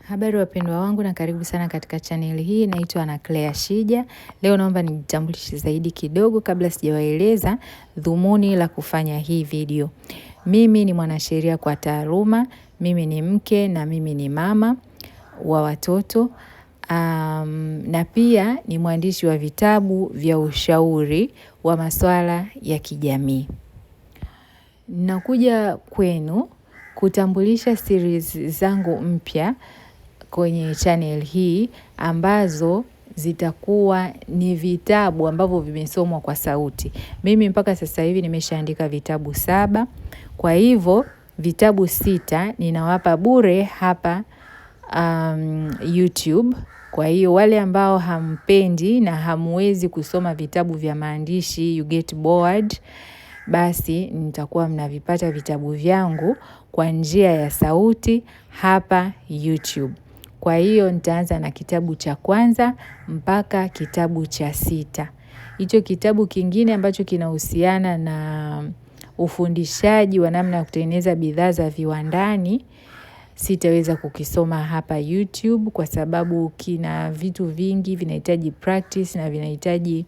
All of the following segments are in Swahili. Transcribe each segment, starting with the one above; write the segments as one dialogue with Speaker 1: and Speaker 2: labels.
Speaker 1: Habari wapendwa wangu na karibu sana katika chaneli hii. Naitwa Ana Claire Shija. Leo naomba nijitambulishe zaidi kidogo kabla sijawaeleza dhumuni la kufanya hii video. Mimi ni mwanasheria kwa taaluma, mimi ni mke na mimi ni mama wa watoto. Na pia ni mwandishi wa vitabu vya ushauri wa masuala ya kijamii. Nakuja kwenu kutambulisha series zangu mpya kwenye channel hii ambazo zitakuwa ni vitabu ambavyo vimesomwa kwa sauti. Mimi mpaka sasa hivi nimeshaandika vitabu 7. Kwa hivyo vitabu 6 ninawapa bure hapa YouTube. Kwa hiyo wale ambao hampendi na hamwezi kusoma vitabu vya maandishi, you get bored, basi nitakuwa mnavipata vitabu vyangu kwa njia ya sauti hapa YouTube. Kwa hiyo nitaanza na kitabu cha kwanza mpaka kitabu cha 6. Hicho kitabu kingine ambacho kinahusiana na ufundishaji wa namna ya kutengeneza bidhaa za viwandani sitaweza kukisoma hapa YouTube kwa sababu kina vitu vingi, vinahitaji practice na vinahitaji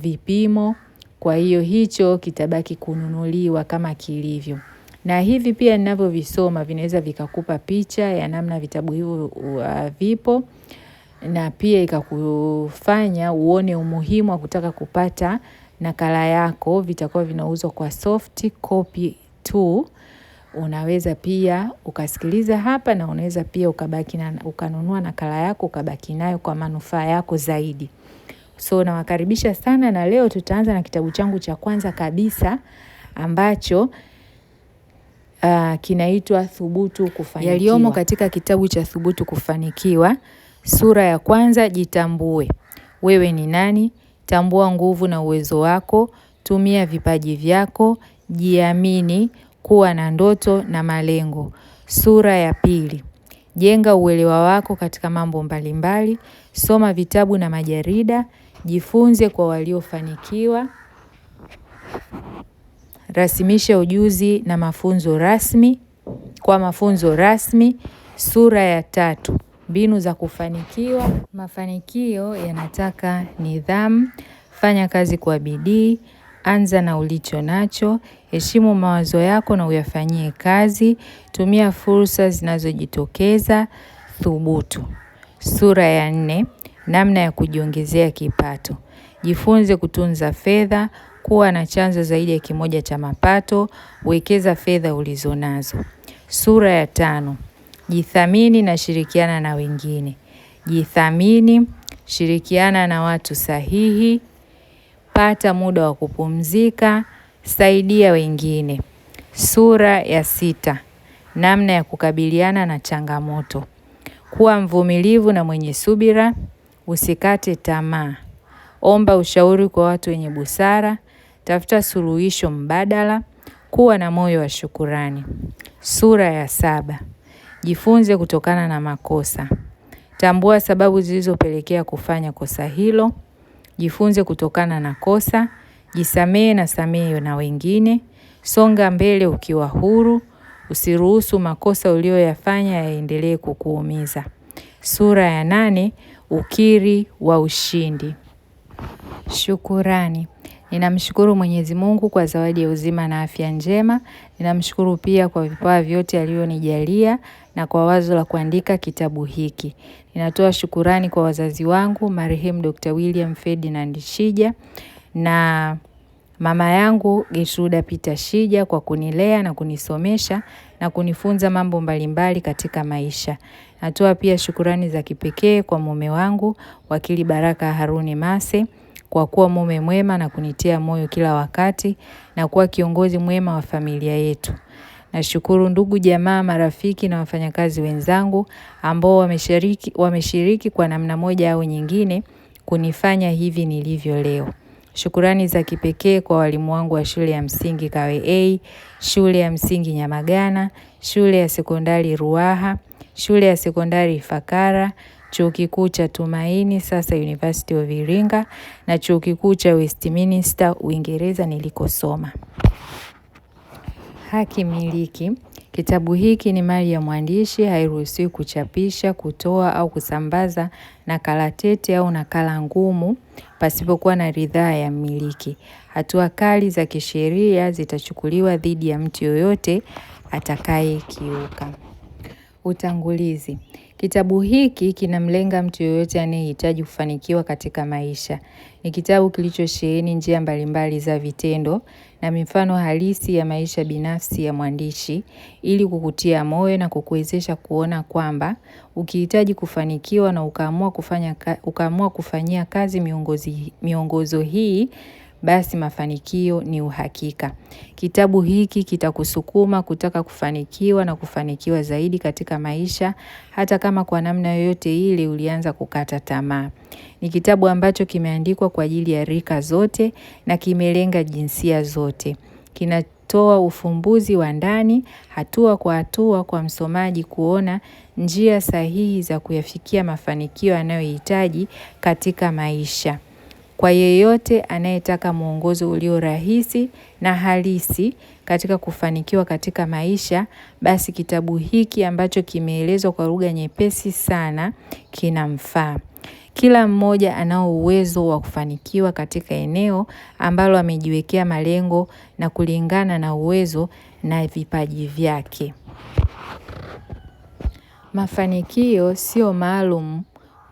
Speaker 1: vipimo. Kwa hiyo hicho kitabaki kununuliwa kama kilivyo. Na hivi pia ninavyovisoma vinaweza vikakupa picha ya namna vitabu hivyo vipo, na pia ikakufanya uone umuhimu wa kutaka kupata nakala yako. Vitakuwa vinauzwa kwa soft copy tu. Unaweza pia ukasikiliza hapa na unaweza pia ukabaki na ukanunua nakala yako ukabaki nayo kwa manufaa yako zaidi. So nawakaribisha sana, na leo tutaanza na kitabu changu cha kwanza kabisa ambacho kinaitwa Thubutu Kufanikiwa. Yaliyomo katika kitabu cha Thubutu Kufanikiwa. Sura ya kwanza, jitambue. Wewe ni nani? Tambua nguvu na uwezo wako, tumia vipaji vyako, jiamini, kuwa na ndoto na malengo. Sura ya pili, jenga uelewa wako katika mambo mbalimbali, soma vitabu na majarida, jifunze kwa waliofanikiwa, rasimisha ujuzi na mafunzo rasmi, kwa mafunzo rasmi. Sura ya tatu, mbinu za kufanikiwa. Mafanikio yanataka nidhamu, fanya kazi kwa bidii, anza na ulicho nacho, heshimu mawazo yako na uyafanyie kazi, tumia fursa zinazojitokeza, thubutu. Sura ya 4, namna ya kujiongezea kipato. Jifunze kutunza fedha, kuwa na chanzo zaidi ya kimoja cha mapato, wekeza fedha ulizonazo. Sura ya 5, jithamini na shirikiana na wengine. Jithamini, shirikiana na watu sahihi, pata muda wa kupumzika, saidia wengine. Sura ya 6, namna ya kukabiliana na changamoto. Kuwa mvumilivu na mwenye subira, usikate tamaa. Omba ushauri kwa watu wenye busara, tafuta suluhisho mbadala, kuwa na moyo wa shukurani. Sura ya 7, jifunze kutokana na makosa. Tambua sababu zilizopelekea kufanya kosa hilo, jifunze kutokana na kosa, jisamehe na samehe na wengine, songa mbele ukiwa huru, usiruhusu makosa uliyoyafanya yaendelee kukuumiza. Sura ya 8, ukiri wa ushindi. Shukurani. Ninamshukuru Mwenyezi Mungu kwa zawadi ya uzima na afya njema. Ninamshukuru pia kwa vipawa vyote aliyonijalia na kwa wazo la kuandika kitabu hiki. Ninatoa shukurani kwa wazazi wangu, marehemu Dr. William Ferdinand Shija na mama yangu Gertruda Peter Shija kwa kunilea na kunisomesha na kunifunza mambo mbalimbali katika maisha. Natoa pia shukurani za kipekee kwa mume wangu, Wakili Baraka Haruni Mase, kwa kuwa mume mwema na kunitia moyo kila wakati na kuwa kiongozi mwema wa familia yetu. Nashukuru ndugu, jamaa, marafiki na wafanyakazi wenzangu ambao wameshiriki kwa namna moja au nyingine kunifanya hivi nilivyo leo. Shukurani za kipekee kwa walimu wangu wa shule ya msingi Kawe A, shule ya msingi Nyamagana, shule ya sekondari Ruaha, shule ya sekondari Ifakara, chuo kikuu cha Tumaini sasa University of Iringa na chuo kikuu cha Westminster Uingereza nilikosoma. Haki miliki. Kitabu hiki ni mali ya mwandishi, hairuhusiwi kuchapisha, kutoa au kusambaza nakala tete au nakala ngumu pasipokuwa na ridhaa ya mmiliki. Hatua kali za kisheria zitachukuliwa dhidi ya mtu yoyote atakayekiuka. Utangulizi. Kitabu hiki kinamlenga mtu yoyote anayehitaji kufanikiwa katika maisha. Ni kitabu kilichosheheni njia mbalimbali za vitendo na mifano halisi ya maisha binafsi ya mwandishi ili kukutia moyo na kukuwezesha kuona kwamba ukihitaji kufanikiwa na ukaamua kufanyia kazi miongozo hii, basi mafanikio ni uhakika. Kitabu hiki kitakusukuma kutaka kufanikiwa na kufanikiwa zaidi katika maisha, hata kama kwa namna yoyote ile ulianza kukata tamaa. Ni kitabu ambacho kimeandikwa kwa ajili ya rika zote na kimelenga jinsia zote. Kinatoa ufumbuzi wa ndani, hatua kwa hatua kwa msomaji kuona njia sahihi za kuyafikia mafanikio anayohitaji katika maisha. Kwa yeyote anayetaka mwongozo ulio rahisi na halisi katika kufanikiwa katika maisha, basi kitabu hiki ambacho kimeelezwa kwa lugha nyepesi sana kinamfaa. Kila mmoja anao uwezo wa kufanikiwa katika eneo ambalo amejiwekea malengo na kulingana na uwezo na vipaji vyake. Mafanikio sio maalum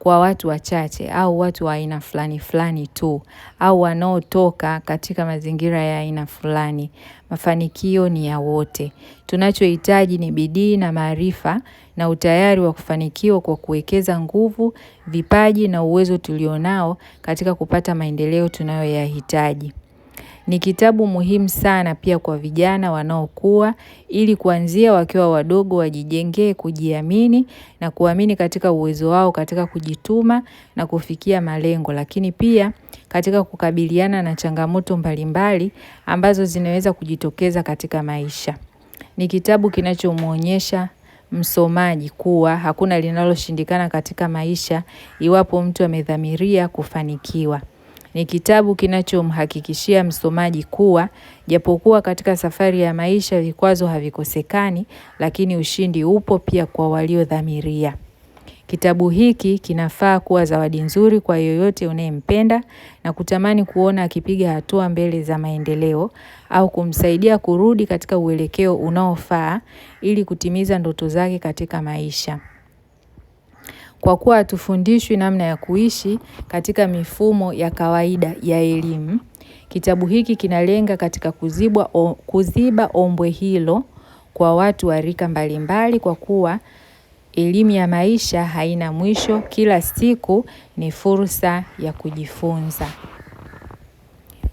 Speaker 1: kwa watu wachache au watu wa aina fulani fulani tu au wanaotoka katika mazingira ya aina fulani. Mafanikio ni ya wote. Tunachohitaji ni bidii na maarifa na utayari wa kufanikiwa kwa kuwekeza nguvu, vipaji na uwezo tulionao katika kupata maendeleo tunayoyahitaji. Ni kitabu muhimu sana pia kwa vijana wanaokua ili kuanzia wakiwa wadogo wajijengee kujiamini na kuamini katika uwezo wao katika kujituma na kufikia malengo, lakini pia katika kukabiliana na changamoto mbalimbali ambazo zinaweza kujitokeza katika maisha. Ni kitabu kinachomuonyesha msomaji kuwa hakuna linaloshindikana katika maisha iwapo mtu amedhamiria kufanikiwa. Ni kitabu kinachomhakikishia msomaji kuwa japokuwa katika safari ya maisha vikwazo havikosekani, lakini ushindi upo pia kwa waliodhamiria. Kitabu hiki kinafaa kuwa zawadi nzuri kwa yoyote unayempenda na kutamani kuona akipiga hatua mbele za maendeleo au kumsaidia kurudi katika uelekeo unaofaa ili kutimiza ndoto zake katika maisha. Kwa kuwa hatufundishwi namna ya kuishi katika mifumo ya kawaida ya elimu, kitabu hiki kinalenga katika kuziba ombwe hilo kwa watu wa rika mbalimbali, kwa kuwa elimu ya maisha haina mwisho, kila siku ni fursa ya kujifunza.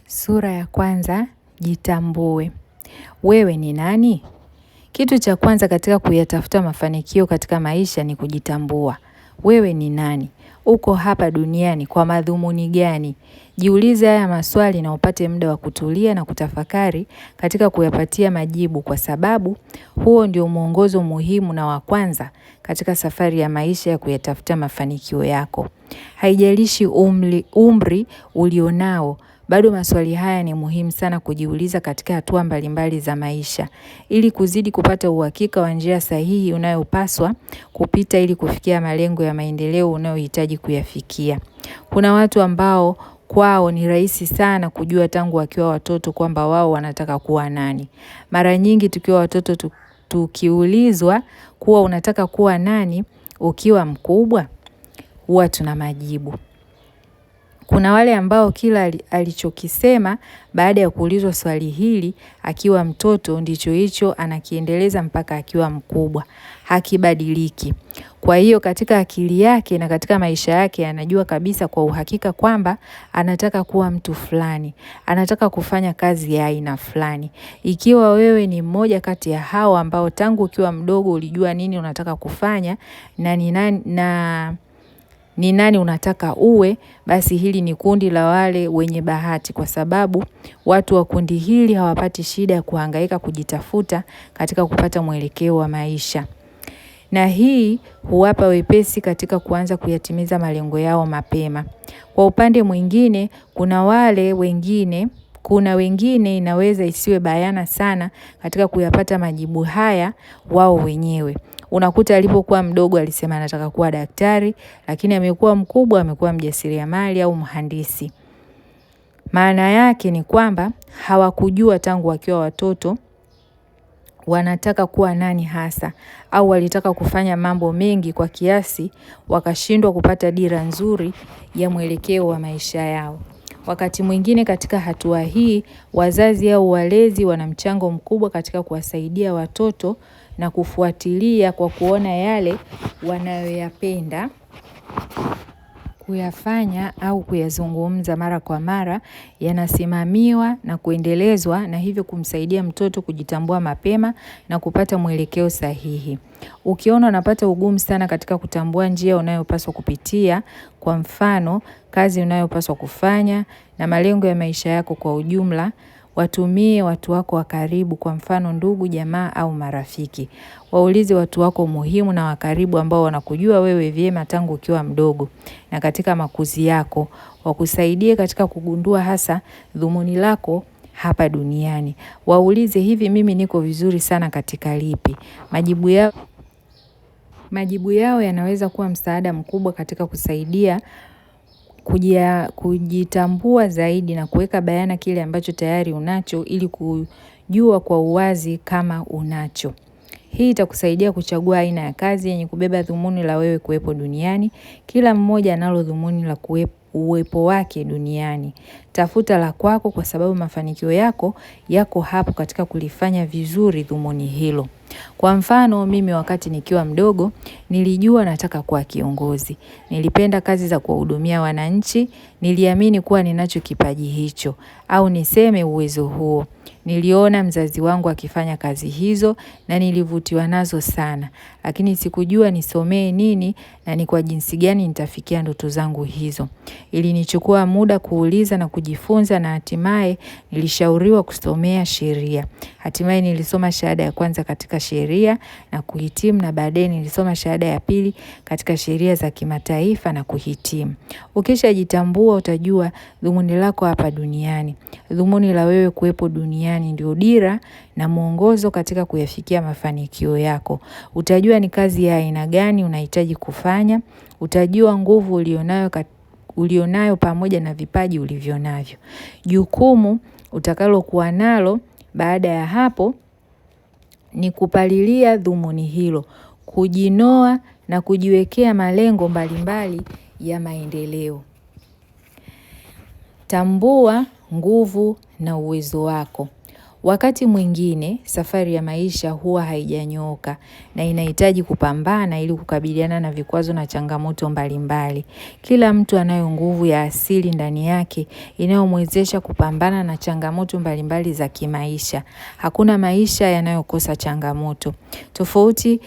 Speaker 1: Sura ya kwanza, jitambue. Wewe ni nani? Kitu cha kwanza katika kuyatafuta mafanikio katika maisha ni kujitambua. Wewe ni nani? Uko hapa duniani kwa madhumuni gani? Jiulize haya maswali na upate muda wa kutulia na kutafakari katika kuyapatia majibu, kwa sababu huo ndio mwongozo muhimu na wa kwanza katika safari ya maisha ya kuyatafuta mafanikio yako. Haijalishi umri ulionao, bado maswali haya ni muhimu sana kujiuliza katika hatua mbalimbali za maisha ili kuzidi kupata uhakika wa njia sahihi unayopaswa kupita ili kufikia malengo ya maendeleo unayohitaji kuyafikia. Kuna watu ambao kwao ni rahisi sana kujua tangu wakiwa watoto kwamba wao wanataka kuwa nani. Mara nyingi tukiwa watoto tukiulizwa kuwa unataka kuwa nani ukiwa mkubwa, huwa tuna majibu. Kuna wale ambao kila alichokisema baada ya kuulizwa swali hili akiwa mtoto ndicho hicho anakiendeleza mpaka akiwa mkubwa, hakibadiliki. Kwa hiyo katika akili yake na katika maisha yake anajua kabisa kwa uhakika kwamba anataka kuwa mtu fulani, anataka kufanya kazi ya aina fulani. Ikiwa wewe ni mmoja kati ya hao ambao tangu ukiwa mdogo ulijua nini unataka kufanya na ni nani unataka uwe, basi hili ni kundi la wale wenye bahati, kwa sababu watu wa kundi hili hawapati shida ya kuhangaika kujitafuta katika kupata mwelekeo wa maisha. Na hii huwapa wepesi katika kuanza kuyatimiza malengo yao mapema. Kwa upande mwingine, kuna wale wengine, Kuna wengine inaweza isiwe bayana sana katika kuyapata majibu haya wao wenyewe. Unakuta alipokuwa mdogo alisema anataka kuwa daktari, lakini amekuwa mkubwa amekuwa mjasiriamali au mhandisi. Maana yake ni kwamba hawakujua tangu wakiwa watoto wanataka kuwa nani hasa, au walitaka kufanya mambo mengi kwa kiasi wakashindwa kupata dira nzuri ya mwelekeo wa maisha yao. Wakati mwingine katika hatua hii, wazazi au walezi wana mchango mkubwa katika kuwasaidia watoto na kufuatilia kwa kuona yale wanayoyapenda kuyafanya au kuyazungumza mara kwa mara, yanasimamiwa na kuendelezwa na hivyo kumsaidia mtoto kujitambua mapema na kupata mwelekeo sahihi. Ukiona unapata ugumu sana katika kutambua njia unayopaswa kupitia, kwa mfano, kazi unayopaswa kufanya na malengo ya maisha yako kwa ujumla, watumie watu wako wa karibu, kwa mfano ndugu, jamaa au marafiki. Waulize watu wako muhimu na wa karibu ambao wanakujua wewe vyema tangu ukiwa mdogo na katika makuzi yako, wakusaidie katika kugundua hasa dhumuni lako hapa duniani. Waulize, hivi mimi niko vizuri sana katika lipi? Majibu yao yanaweza kuwa msaada mkubwa katika kusaidia kujitambua zaidi na kuweka bayana kile ambacho tayari unacho ili kujua kwa uwazi kama unacho. Hii itakusaidia kuchagua aina ya kazi yenye kubeba dhumuni la wewe kuwepo duniani. Kila mmoja analo dhumuni la uwepo wake duniani. Tafuta la kwako kwa sababu mafanikio yako yako hapo katika kulifanya vizuri dhumuni hilo. Kwa mfano, mimi wakati nikiwa mdogo, nilijua nataka kuwa kiongozi. Nilipenda kazi za kuwahudumia wananchi, niliamini kuwa ninacho kipaji hicho, au niseme uwezo huo. Niliona mzazi wangu akifanya kazi hizo na nilivutiwa nazo sana. Lakini sikujua nisomee nini na ni kwa jinsi gani nitafikia ndoto zangu hizo. Ilinichukua muda kuuliza na kujifunza na hatimaye nilishauriwa kusomea sheria. Hatimaye nilisoma shahada ya kwanza katika sheria na kuhitimu na baadaye nilisoma shahada ya pili katika sheria za kimataifa na kuhitimu. Ukishajitambua utajua dhumuni lako hapa duniani. Dhumuni la wewe kuwepo duniani ndio dira na mwongozo katika kuyafikia mafanikio yako. Utajua ni kazi ya aina gani unahitaji kufanya, utajua nguvu ulionayo pamoja na vipaji ulivyonavyo. Jukumu utakalokuwa nalo baada ya hapo ni kupalilia dhumuni hilo, kujinoa na kujiwekea malengo mbalimbali ya maendeleo. Tambua nguvu na uwezo wako. Wakati mwingine, safari ya maisha huwa haijanyooka na inahitaji kupambana ili kukabiliana na vikwazo na changamoto mbalimbali. Kila mtu anayo nguvu ya asili ndani yake inayomwezesha kupambana na changamoto mbalimbali za kimaisha. Hakuna maisha yanayokosa changamoto. Tofauti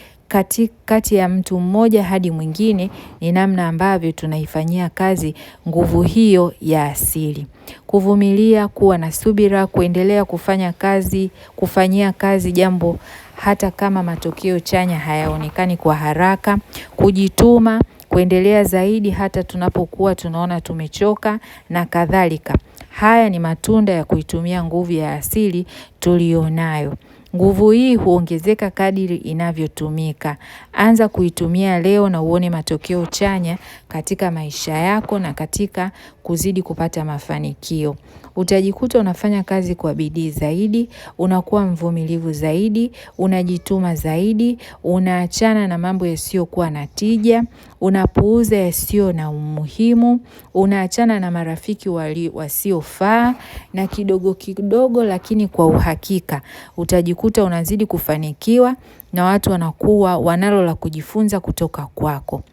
Speaker 1: kati ya mtu mmoja hadi mwingine ni namna ambavyo tunaifanyia kazi nguvu hiyo ya asili. Kuvumilia, kuwa na subira, kuendelea kufanya kazi, kufanyia kazi jambo hata kama matokeo chanya hayaonekani kwa haraka, kujituma, kuendelea zaidi hata tunapokuwa tunaona tumechoka na kadhalika. Haya ni matunda ya kuitumia nguvu ya asili tulionayo. Nguvu hii huongezeka kadiri inavyotumika. Anza kuitumia leo na uone matokeo chanya katika maisha yako na katika kuzidi kupata mafanikio. Utajikuta unafanya kazi kwa bidii zaidi, unakuwa mvumilivu zaidi, unajituma zaidi, unaachana na mambo yasiyokuwa na tija, unapuuza yasiyo na umuhimu, unaachana na marafiki wasiofaa na kidogo kidogo, lakini kwa uhakika utajikuta unazidi kufanikiwa na watu wanakuwa wanalo la kujifunza kutoka kwako.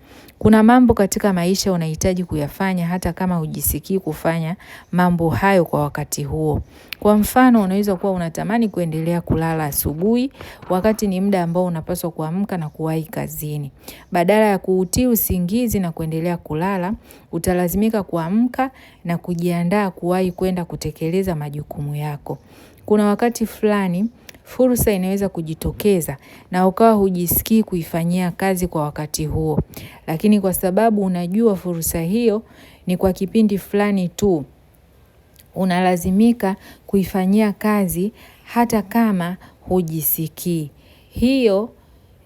Speaker 1: Kuna mambo katika maisha unahitaji kuyafanya hata kama hujisikii kufanya mambo hayo kwa wakati huo. Kwa mfano, unaweza kuwa unatamani kuendelea kulala asubuhi wakati ni muda ambao unapaswa kuamka na kuwahi kazini. Badala ya kuutii usingizi na kuendelea kulala, utalazimika kuamka na kujiandaa kuwahi kwenda kutekeleza majukumu yako. Kuna wakati fulani fursa inaweza kujitokeza na ukawa hujisikii kuifanyia kazi kwa wakati huo. Lakini kwa sababu unajua fursa hiyo ni kwa kipindi fulani tu, Unalazimika kuifanyia kazi hata kama hujisikii. Hiyo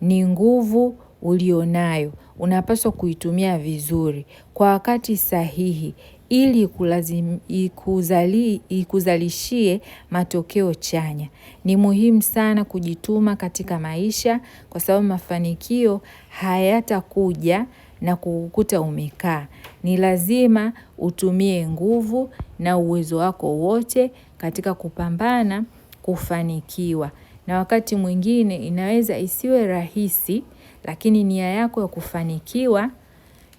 Speaker 1: ni nguvu ulionayo. Unapaswa kuitumia vizuri kwa wakati sahihi ili ikuzalishie matokeo chanya. Ni muhimu sana kujituma katika maisha kwa sababu mafanikio hayatakuja na kukukuta umekaa. Ni lazima utumie nguvu na uwezo wako wote katika kupambana kufanikiwa. Na wakati mwingine inaweza isiwe rahisi, lakini nia yako ya kufanikiwa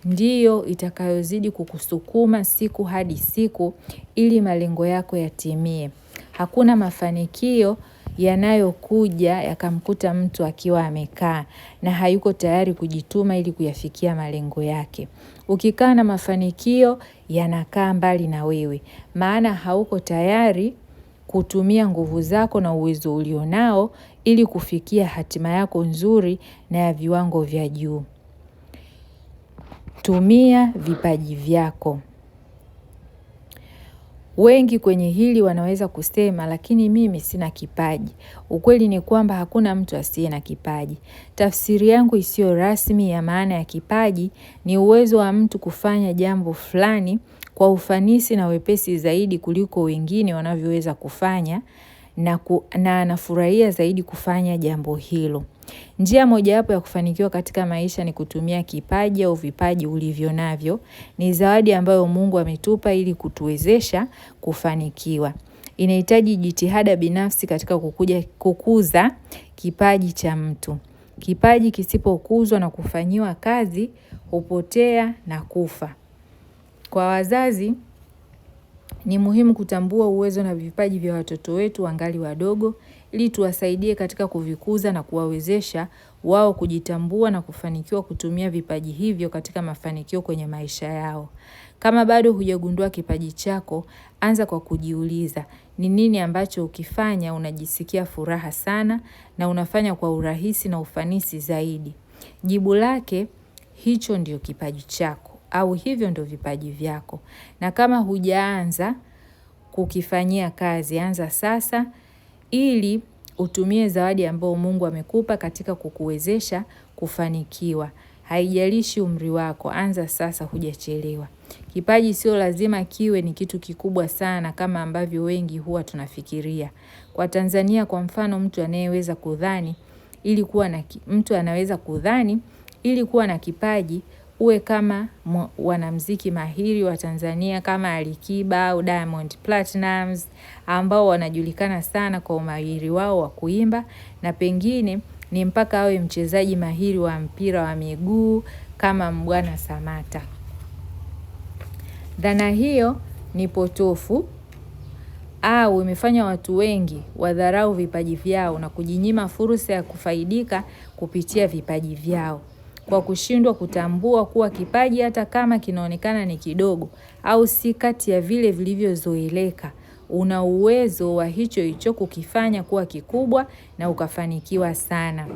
Speaker 1: ndiyo itakayozidi kukusukuma siku hadi siku ili malengo yako yatimie. Hakuna mafanikio yanayokuja yakamkuta mtu akiwa amekaa na hayuko tayari kujituma ili kuyafikia malengo yake. Ukikaa na mafanikio yanakaa mbali na wewe, maana hauko tayari kutumia nguvu zako na uwezo ulionao ili kufikia hatima yako nzuri na ya viwango vya juu. Tumia vipaji vyako. Wengi kwenye hili wanaweza kusema lakini mimi sina kipaji. Ukweli ni kwamba hakuna mtu asiye na kipaji. Tafsiri yangu isiyo rasmi ya maana ya kipaji ni uwezo wa mtu kufanya jambo fulani kwa ufanisi na wepesi zaidi kuliko wengine wanavyoweza kufanya na anafurahia zaidi kufanya jambo hilo. Njia mojawapo ya kufanikiwa katika maisha ni kutumia kipaji au vipaji ulivyo navyo. Ni zawadi ambayo Mungu ametupa ili kutuwezesha kufanikiwa. Inahitaji jitihada binafsi katika kukuza kipaji cha mtu. Kipaji kisipokuzwa na kufanyiwa kazi, hupotea na kufa. Kwa wazazi, ni muhimu kutambua uwezo na vipaji vya watoto wetu wangali wadogo, ili tuwasaidie katika kuvikuza na kuwawezesha wao kujitambua na kufanikiwa kutumia vipaji hivyo katika mafanikio kwenye maisha yao. Kama bado hujagundua kipaji chako, anza kwa kujiuliza. Ni nini ambacho ukifanya unajisikia furaha sana na unafanya kwa urahisi na ufanisi zaidi. Jibu lake, hicho ndio kipaji chako au hivyo ndio vipaji vyako. Na kama hujaanza kukifanyia kazi, anza sasa ili utumie zawadi ambayo Mungu amekupa katika kukuwezesha kufanikiwa. Haijalishi umri wako, anza sasa, hujachelewa. Kipaji sio lazima kiwe ni kitu kikubwa sana kama ambavyo wengi huwa tunafikiria. Kwa Tanzania kwa mfano, mtu anayeweza kudhani ili kuwa na mtu anaweza kudhani ili kuwa na kipaji uwe kama wanamuziki mahiri wa Tanzania kama Alikiba au Diamond Platnumz ambao wanajulikana sana kwa umahiri wao wa kuimba, na pengine ni mpaka awe mchezaji mahiri wa mpira wa miguu kama Mbwana Samata. Dhana hiyo ni potofu au imefanya watu wengi wadharau vipaji vyao na kujinyima fursa ya kufaidika kupitia vipaji vyao kwa kushindwa kutambua kuwa kipaji hata kama kinaonekana ni kidogo au si kati ya vile vilivyozoeleka, una uwezo wa hicho hicho kukifanya kuwa kikubwa na ukafanikiwa sana.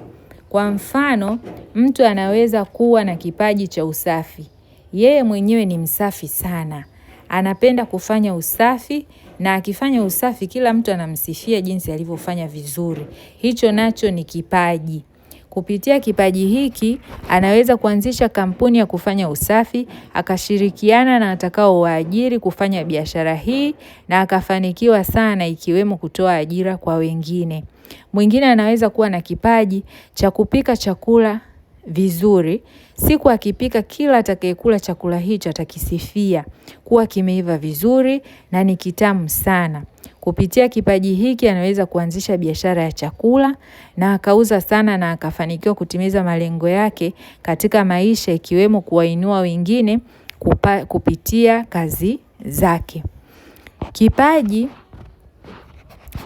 Speaker 1: Kwa mfano, mtu anaweza kuwa na kipaji cha usafi. Yeye mwenyewe ni msafi sana. Anapenda kufanya usafi na akifanya usafi kila mtu anamsifia jinsi alivyofanya vizuri. Hicho nacho ni kipaji. Kupitia kipaji hiki, anaweza kuanzisha kampuni ya kufanya usafi, akashirikiana na atakao waajiri kufanya biashara hii na akafanikiwa sana ikiwemo kutoa ajira kwa wengine. Mwingine anaweza kuwa na kipaji cha kupika chakula vizuri. Siku akipika kila atakayekula chakula hicho atakisifia kuwa kimeiva vizuri na ni kitamu sana. Kupitia kipaji hiki anaweza kuanzisha biashara ya chakula na akauza sana na akafanikiwa kutimiza malengo yake katika maisha ikiwemo kuwainua wengine kupitia kazi zake. Kipaji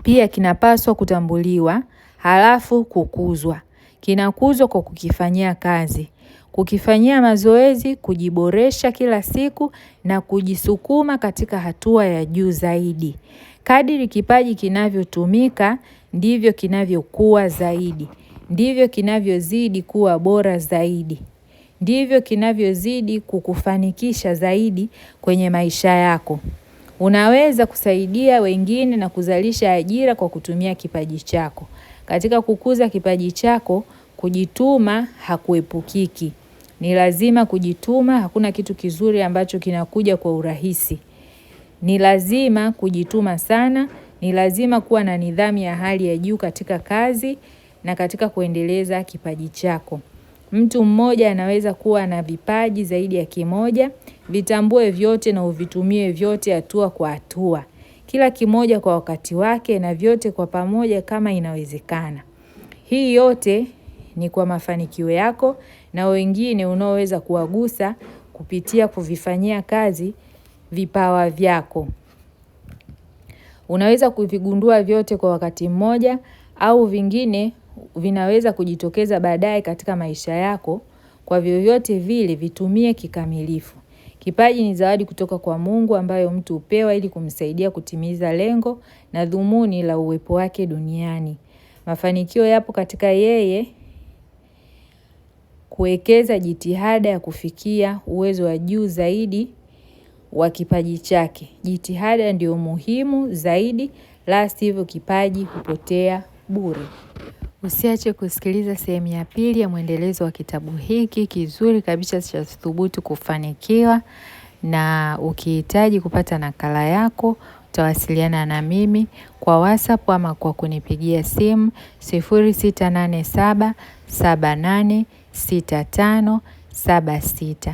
Speaker 1: pia kinapaswa kutambuliwa halafu kukuzwa. Kinakuzwa kwa kukifanyia kazi, kukifanyia mazoezi, kujiboresha kila siku na kujisukuma katika hatua ya juu zaidi. Kadiri kipaji kinavyotumika, ndivyo kinavyokuwa zaidi, ndivyo kinavyozidi kuwa bora zaidi, ndivyo kinavyozidi kukufanikisha zaidi kwenye maisha yako. Unaweza kusaidia wengine na kuzalisha ajira kwa kutumia kipaji chako. Katika kukuza kipaji chako, kujituma hakuepukiki. Ni lazima kujituma, hakuna kitu kizuri ambacho kinakuja kwa urahisi. Ni lazima kujituma sana, ni lazima kuwa na nidhamu ya hali ya juu katika kazi na katika kuendeleza kipaji chako. Mtu mmoja anaweza kuwa na vipaji zaidi ya kimoja, vitambue vyote na uvitumie vyote hatua kwa hatua. Kila kimoja kwa wakati wake na vyote kwa pamoja kama inawezekana. Hii yote ni kwa mafanikio yako na wengine unaoweza kuwagusa kupitia kuvifanyia kazi vipawa vyako. Unaweza kuvigundua vyote kwa wakati mmoja au vingine vinaweza kujitokeza baadaye katika maisha yako. Kwa vyovyote vile vitumie kikamilifu. Kipaji ni zawadi kutoka kwa Mungu ambayo mtu hupewa ili kumsaidia kutimiza lengo na dhumuni la uwepo wake duniani. Mafanikio yapo katika yeye kuwekeza jitihada ya kufikia uwezo wa juu zaidi wa kipaji chake. Jitihada ndio muhimu zaidi, la sivyo kipaji hupotea bure. Usiache kusikiliza sehemu ya pili ya mwendelezo wa kitabu hiki kizuri kabisa cha Thubutu Kufanikiwa, na ukihitaji kupata nakala yako utawasiliana na mimi kwa WhatsApp ama kwa kunipigia simu 0687 78 65 76.